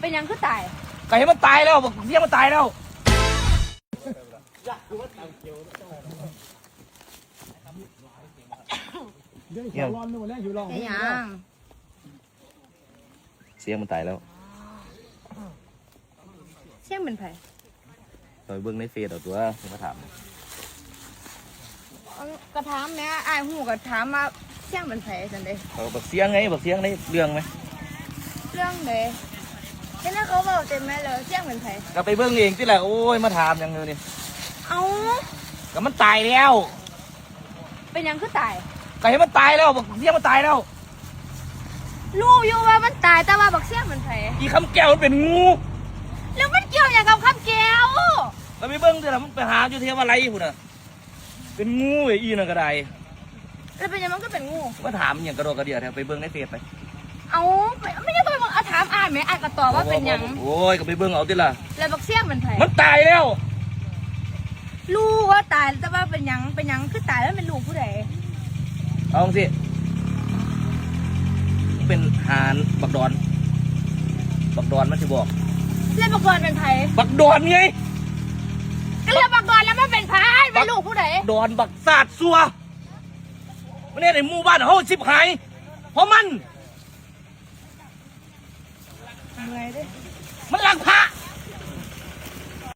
ເປັນຫຍັງຄືຕາຍ? ກໍເຫັນມັນຕາຍແລ້ວ, ບັກເສຽງມັນຕາຍແລ້ວ. ເປັນຫຍັງ? ສຽງມັນຕາຍແລ້ວ. ສຽງເປັນໃຜ? ເຮົາໄປເບິ່ງໃນເຟສເອົາຕົວະ ມາຖາມ. ເອີ ກໍຖາມແໝ່, ອ້າຍຮູ້ກໍຖາມວ່າສຽງເປັນໃຜຊັ້ນເດ. ເອີ ບັກສຽງໄງ, ບັກສຽງໃນເລື່ອງແໝ່. ເລື່ອງໃດ? ເຫັນແຕ່ເຂົາເວົ້າເຕັມແມ່ນແລ້ວ, ສຽງເປັນໃຜ? ກໍໄປເບິ່ງເອງຕິລະ. ໂອ້ຍ ມາຖາມຫຍັງຢູ່ນີ້? ເອົ້າ ກໍມັນຕາຍແລ້ວ. ເປັນຫຍັງຄືຕາຍ? ກໍເຫັນມັນຕາຍແລ້ວ, ບັກສຽງມັນຕາຍແລ້ວ. ຮູ້ຢູ່ວ່າມັນຕາຍ, ແຕ່ວ່າບັກສຽງເປັນໃຜ? ອີ່ຄຳແກ້ວມັນເປັນງູ. ແລ້ວມັນກ່ຽວຫຍັງກັບຄຳແກ້ວ? ກໍໄປເບິ່ງຕິລະ, ມັນໄປຫາຢູ່ເທວາໄລພຸ້ນນະ. ເປັນງູເວີຍ ອີ່ນັ້ນກໍໄດ້. ແລ້ວເປັນຫຍັງມັນກໍເປັນງູ? ມາຖາມຫຍັງກະດອກກະເດຍແທ້? ໄປເບິ່ງໃນເຟສໄປ. ເອົ້າ ໄປ ມັນຍັງຕ້ອງໄປເບິ່ງ, ເອົາ ຖາມອ້າຍແໝ່, ອ້າຍກໍຕອບວ່າເປັນຫຍັງ. ໂອ້ຍ ກໍໄປເບິ່ງເອົາຕິລະ. ແລ້ວບັກສຽງເປັນໃຜ? ມັນຕາຍແລ້ວ. ຮູ້ວ່າຕາຍ, ແຕ່ວ່າເປັນຫຍັງ, ເປັນຫຍັງຄືຕາຍ? ມັນເປັນລູກຜູ້ໃດ? ເອົາຈັ່ງຊີ້, ເປັນຫານບັກດອນ, ບັກດອນມັນຊິບອກ. ແລ້ວບັກດອນເປັນໃຜ? ບັກດອນໄງ. ກໍແລ້ວບັກດອນແລ້ວມັນເປັນໃຜ? ເປັນລູກຜູ້ໃດ? ບັກດອນບັກຊາດຊົ່ວ. ມັນເຮັດໃຫ້ໝູ່ບ້ານເຮົາຊິບຫາຍ ເພາະມັນ. ເມື່ອຍເດ້. ມັນລັກພະ.